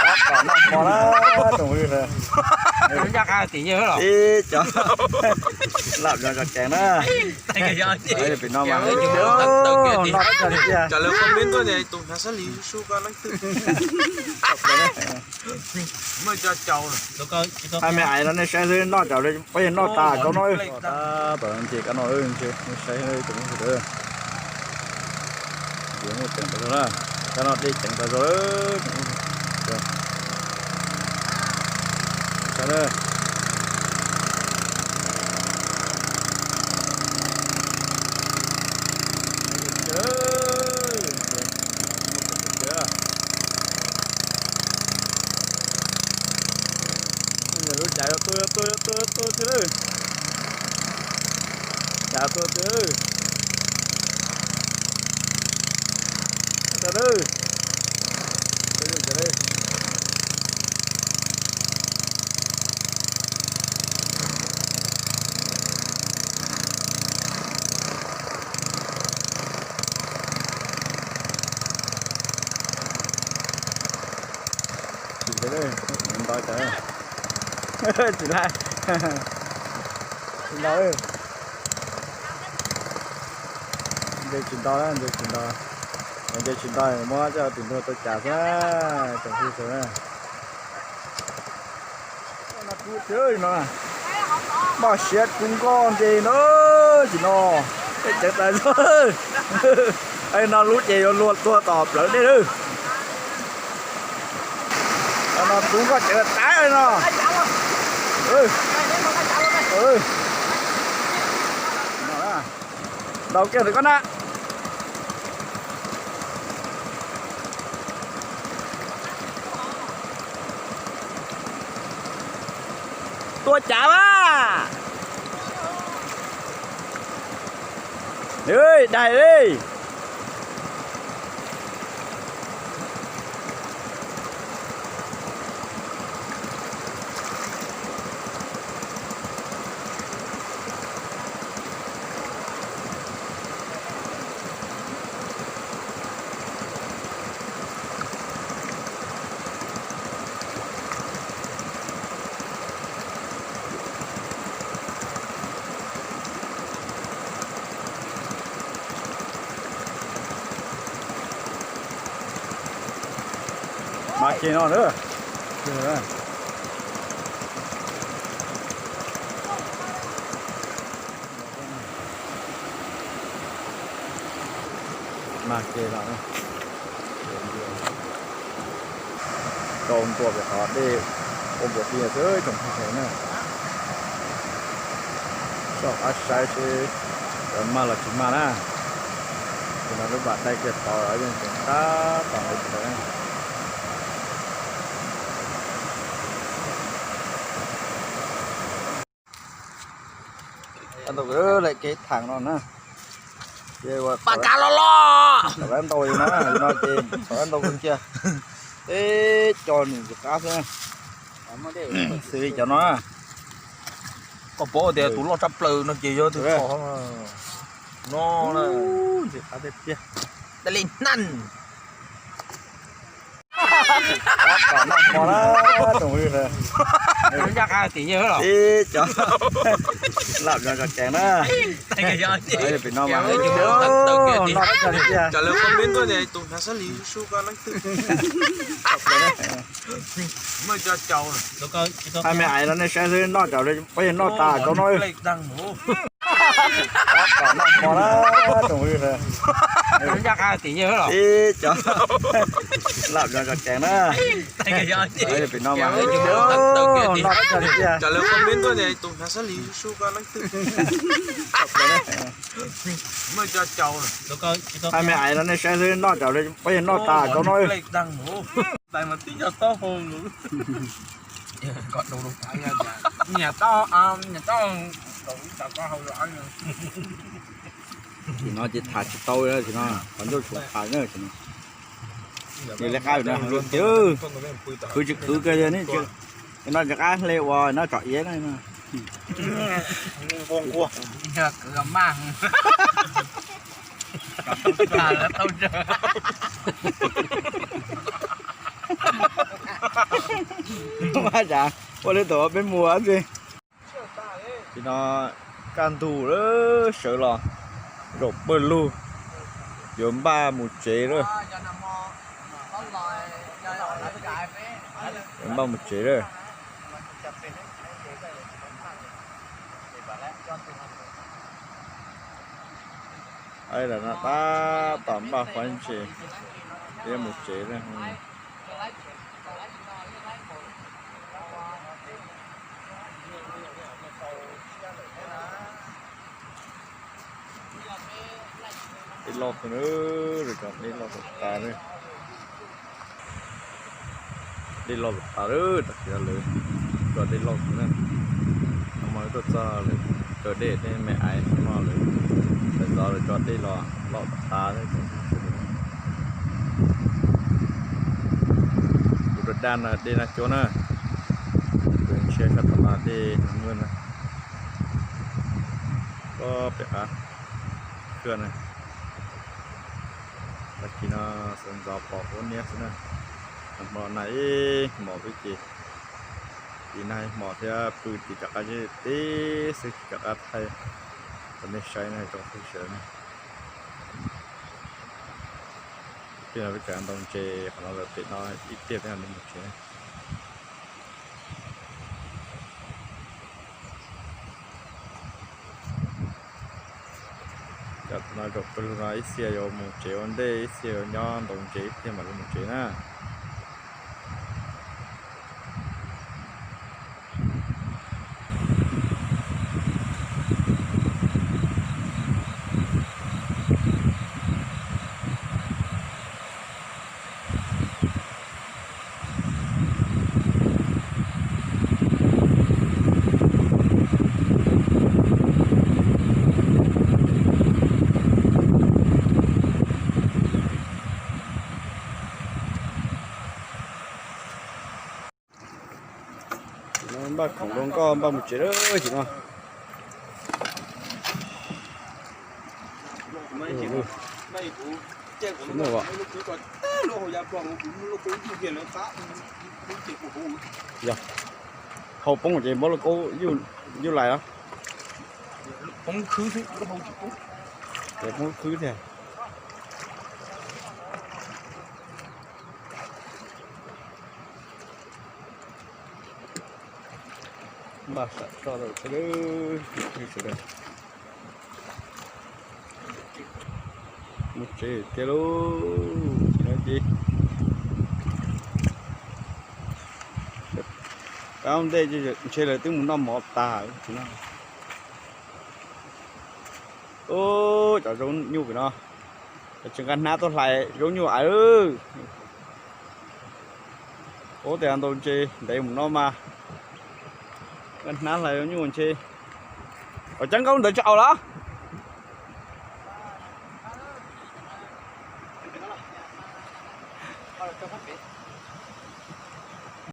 Tab tom noj hmo na, tsoom phooj ywg. Ib cov laj nploos tso ceev na. Pem no mas noj tag li tiag. Hais me ais no nej saib xwb, noj tsam peb yog noj tas kab no. Tab tom nce kab no, nce saib tsoom phooj ywg. Ces muaj ceev tas zog na, kab no dej ceev tas zog. Saib na. Lub cav yuav tuag, tuag, tuag, tuag thiab lawm. Cav tuag tiag. Tau lawm. Tsis nto, tsis laib, tsis nto. Nce tsis nto, nce tsis nto. Nce tsis nto muab coj tus ntuag tau cas xwb, tsoom phooj ywg na. Npaj siab kub nkoj nce na, tsis no, dej ceev tas zog. No lub ces yuav luag tuag tom plawv dej lawm. No kub nkoj ceev tas no. Ntaus kiag ntawm koj na. Tua cav mas. Daig li. Mas kiag no na. Mas kiag no. Rau ntua pem qhov dej ua npuas ti xwb tsoom phooj ywg na. Soj qab saib seb yuav mag los tsis mag na. Ces no lub pas dai kiag tod yeej tseem tab tom ntawd. Ntau lawm kev thaam no na. Ces ua pas kav los los. Thaum ntau li no, no ces thaum ntau kiag. Teb co nws ntxim qab xwb. Xws li cov no na. Koj paub tias tus loj tshaj plaws no ces yog tus txhom no na. Ntxim qab tiag tiag. Daj li hnaj. Tab tom noj hmo na, tsoom phooj ywg. Ib cov laj nploos tso ceev na. Pem no mas noj tag li tiag. Hais me ais no nej saib xwb, noj tsam peb yog noj tas kab no. Tab tom noj hmo na, tsoom phooj ywg. Ib cov laj nploos tso ceev na. Pem no mas noj tag li tiag. Hais me ais no nej saib xwb, noj tsam peb yog noj tas kab no. Tim no ces tham tsis tau, tim no qhov ncauj tshuav tham na. Nws li qab no, khwv tsis khwv kawg, no rov qab hle uas no tsom iav na. Ua cas ua li tau peb mus xwb. Nim no kaj ntug lawm, sawv los zaum pawg lug, yuav npaj mus tsev lawm. Yuav npaj mus tsev lawm. Lam no tab tom npaj faib ntses, yuav mus tsev lawm. Dej loj kawg na, dej loj tas tas na. Dej loj tas tas lawm, tam sim no lawv tso dej loj kawg na. Nag hmo tuaj txog lawm, tso dej tej me aiv no lawm, lawv zov lawv tso dej los loj tas tas. Kuv rau daj no dej nag cuab na, kuv ntsia sab tom no dej nag muaj na. Koj pem qab khw na, tag kis no sawv ntxov pom huab niab xwb na. Nag hmo nag ib hmos xwb ces, ib nag ib hmos thiab pw tsis rov qab, tib xwb tsis rov qab thaij rau nej saib na, zoo kawg sawv na. Peb no peb cov ntoo ntses qhov no lawm pem no ib pliag peb mam li mus tsev. Cov no zaum pawg lug no ib txhia yuav mus tsev ua ntej, ib txhia yuav nyob ntaus ntses ib pliag mam li mus tsev na. Npaj khoom rau nkoj npaj mus tsev lawm tam sim no. Yog hau poob ces muab lauj kaub yuj lais os. Ces poob khwb thiab. Npaj sam tso rau sawv daws, sawv daws mus tsev tiag lauj. Tsis no ces pab ntej ntshe lawv twb mus noj mov tas tsis no. Ub, cov zaub nyuj pem no, tsis nqa hnab tuaj hlais zaub nyuj a. Ub, tias ntau ntses ntev mus no mas nqa hnab hlais zaub nyuj ntshe. Cov cab nkaub ntawd tsis aus los?